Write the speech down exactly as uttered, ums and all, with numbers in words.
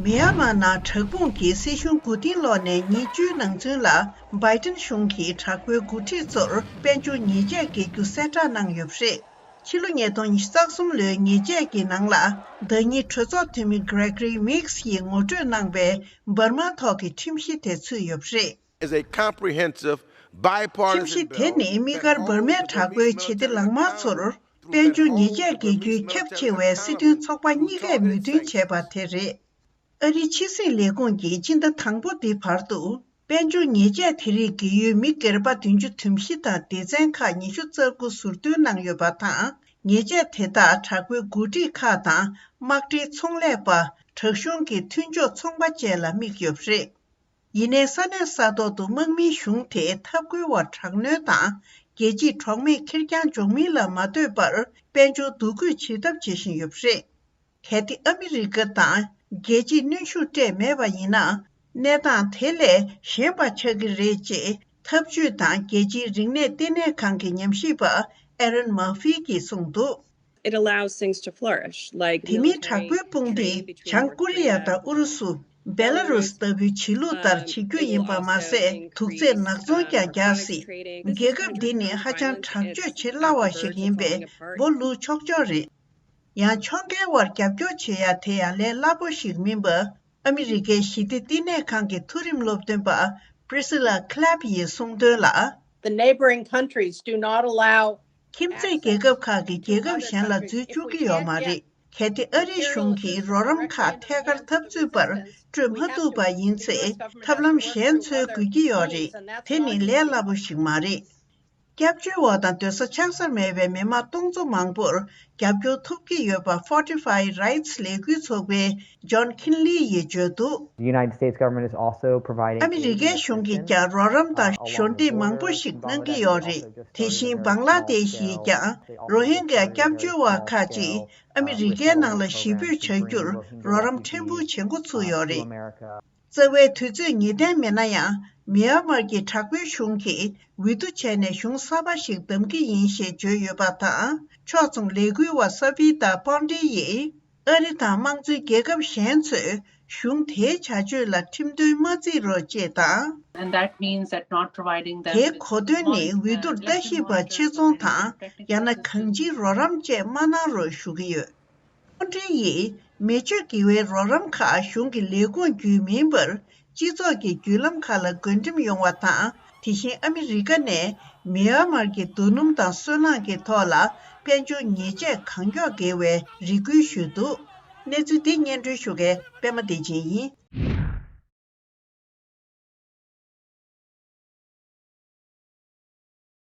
མི་ཡན་མར་ནང་དྲག་དཔུང་གིས་སྲིད་གཞུང་མགོ་རྟིང་སློག་ནས་ཉིན་བཅུའི་ནང་ཚུན་ལ་བྷའི་ཏིན་གཞུང་གིས་དྲག་པོའི་འགོ་ཁྲིད་ཚོར་དཔལ་འབྱོར་ཉེས་ཆད་འགེལ་རྒྱུ་གསལ་བསྒྲགས་གནང་ཡོད་པ་རེད། ཕྱི་ལོ་ཉིས་སྟོང་ཉི་ཤུ་རྩ་གསུམ་ལོའི་ཉེས་ཆད་ཀྱི་ནང་ལ་ཟླ་ཉིན་གྲོས་ཚོགས་འཐུས་མི་Gregory Meeks ཡིས་ངོ་སྤྲོད་གནང་བའི་འབར་མ་ཐོག་གི་ཁྲིམས་གཞི་དེ་ཚུད་ཡོད་པ་རེད། Is a comprehensive bipartisan ཁྲིམས་གཞི་དེ་ནི་དམིགས་བཀར་འབར་མའི་དྲག་པོའི་བྱེད་གཏེ་ལག་དམར་ཚོར་དཔལ་འབྱོར་ཉེས་ཆད་འགེལ་རྒྱུའི་ཁྱབ་ཆེ་བའི་སྲིད་དོན་ཚོགས་པ་གཉིས་ཀས་མོས་མཐུན་བྱས་པ་དེ་རེད། ཨ་རིའི་ཕྱི་སྲིད་ལས་ཁུངས་ཀྱིས་སྤྱི་ཟླ་དང་པོ་འདིའི་བར་དུ་དཔལ་འབྱོར་ཉེས་ཆད་དེ་རིགས་འགེལ་ཡུལ་མི་སྒེར་པ་བདུན་ཅུ་དོན་བཞི་དང་སྡེ་ཚན་ཁག་ཉི་ཤུ་རྩ་དགུ་ཟུར་འདོན་གནང་ཡོད་པ་དང་། ཉེས་ཆད་དེ་དག་དྲག་པོའི་འགོ་ཁྲིད་ཁག་དང་དམག་སྦྲེལ་ཚོང་ལས་པ། དྲག་གཞུང་གི་མཐུན་ཕྱོགས་ཚོང་པ་བཅས་ལ་དམིགས་ཡོད་པ་རེད། ཡིན་ནའི་ས་གནས་ས་ཐོག་ཏུ་དམག་མིའི་གཞུང་དེ་འཐབ་རྒོལ་བ་དྲག་གནོན་དང་རྒྱལ་གཅེས་གྲོགས་མེད་ཁེར་རྐྱང་འཇོག་མིན་ལ་མ་ལྟོས་པར་དཔལ་འབྱོར་འདུ་འགོད་བྱེད་ཐབས་བྱེད་བཞིན་ཡོད་པ་རེད། གལ་ཏེ་ཨ་མི་རི་ཀ་དང་རྒྱལ་སྤྱིས་གནོན་ཤུགས་སྤྲད་མེད་པ་ཡིན་ན། གནས་སྟངས་དེ་ལས་ཞན་པ་ཆགས་ཀྱི་རེད་ཅེས་འཐབ་ཇུས་དང་རྒྱལ་སྤྱིའི་རིག་གནས་ལྟེ་གནས་ཁང་གི་ཉམས་ཞིབ་པ་ཨེ་རན་མར་ཧྥི་གིས་གསུངས་འདུག It allows things to flourish, like དེ་མིན་དྲག་པོའི་དཔུང་སྡེས་བྱང་ཀོ་རི་ཡ་དང་ཨུ་རུ་སུ། བེ་ལ་རུས་ལྟ་བུའི་བྱེད་ལུགས་ལྟར་བྱེད་རྒྱུ་ཡིན་པ་མ་ཟད། དུག་རྫས་ནག་ཚོང་ཀྱང་རྒྱག་སྲིད། རྒྱལ་ཁབ་འདི་ནི་ཧ་ཅང་དྲག་སྤྱོད་བྱེད་སླ་བ་ཞིག་ཡིན་པས་མགོ་ལུག་ཆོག་ཆོག་རེད། ཡང་ཕྱོགས་འགལ་བར་རྒྱབ་སྐྱོར་བྱེད་ཡ་དེ་ཡང་ལས་སླ་པོ་ཞིག་མིན་པ། ཨ་མི་རི་ཀའི་ཞི་བདེ་བསྟི་གནས་ཁང་གི་མཐོ་རིམ་སློབ་སྟོན་པ་Priscilla Clapp ཡིས་གསུངས་དོན་ལ། The neighboring countries do not allow ཁྱིམ་མཚེས་རྒྱལ་ཁབ་ཁག་གིས་རྒྱལ་ཁབ་གཞན་ལ་འཛུལ་བཅུག་གི་ཡོད་མ་རེད། གལ་ཏེ་ཨ་རིའི་གཞུང་གིས་རོགས་རམ་ཁག་ཐད་ཀར་འཐབ་རྩོད་པར་སྤྲོད་མ་ཐུབ་པ་ཡིན་ཚེ། ཐབས་ལམ་གཞན་འཚོལ་དགོས་ཀྱི་ཡོད་རེད། དེ་ནི་ལས་སླ་པོ་ཞིག་མ་རེད། སྐྱབས་བཅོལ་བ་དང་སྡོད་ས་ཆགས་ས་མེད་པའི་མི་མང་སྟོང་ཚོ་མང་པོར་རྒྱབ་སྐྱོར་ཐོབ་ཀྱི་ཡོད་པ་Fortify Rights ལས་འགུལ་ཚོགས་པའི་John Kinley ཡིས་བརྗོད་འདུག The United States government is also providing ཨ་མི་རི་ཀའི་གཞུང་གིས་ཀྱང་རོགས་རམ་དང་གཞོལ་འདེགས་མང་པོ་ཞིག་གནང་གི་ཡོད་རེད། དེ་བཞིན་བང་ལ་དེཤ་ཡིས་ཀྱང་རོ་ཧིན་གྱི་སྐྱབས་བཅོལ་བ་ཁག་ཅིག་ཨ་མི་རི་ཀའི་ནང་ལ་གཞིས་སྤོས་བྱ་རྒྱུར་རོགས་རམ་ཕྲན་བུ་བྱེད་འགོ་ཚུགས་ཡོད་རེད། རྩ་བའི་དུས་ཚོད་ངེས་གཏན་མེད་ན་ཡང་། མི་ཡན་མར་གྱི་དྲག་པོའི་གཞུང་གིས་འོས་བསྡུ་བྱས་ནས་གཞུང་གསར་པ་ཞིག་བདམས་ཀྱི་ཡིན་ཞེས་བརྗོད་ཡོད་པ་དང་། ཕྱོགས་མཚུངས་ལས་འགུལ་བ་ས་བྷི་ཏཱ་པོན་ཏི་ཡིས། ཨ་རི་དང་དམངས་གཙོའི་རྒྱལ་ཁབ་གཞན་ཚོས་གཞུང་དེའི་བྱ་སྤྱོད་ལ་ཁྲིམས་མཐུན་མ་བརྩི་རོགས་ཅེས་དང་། And that means that not providing them དེའི་གོ་དོན་ནི་འོས་བསྡུར་ལྟ་ཞིབ་པ་ཆེད་ཚོང་དང་ཡང་ན་གང་ཅིའི་རོགས་རམ་བཅས་མ་གནང་རོགས་ཞུ་གི་ཡོད། ཧྥོན་ཁྲིན་ཡིས་མི་སྤྱོད་དགེ་བའི་རོགས་རམ་ཁག་གཞུང་གི་ལས་ཁུངས་བརྒྱུད་མིན་པར་སྤྱི་ཚོགས་ཀྱི་བརྒྱུད་ལམ་ཁག་ལ་བགོ་འགྲེམས་ཡོང་བ་དང་། དེ་བཞིན་ཨ་མི་རི་ཀ་ནས་མི་ཡན་མར་གྱི་རྡོ་སྣུམ་དང་སོལ་རླངས་ཀྱི་ཐོག་ལ་དཔལ་འབྱོར་ཉེས་ཆད་གང་མགྱོགས་འགེལ་བའི་རེ་སྐུལ་ཞུས་འདུག་གནས་ཚུལ་འདི་སྙན་སྒྲོན་ཞུ་མཁན་པད་མ་བདེ་ཆེན་ཡིན།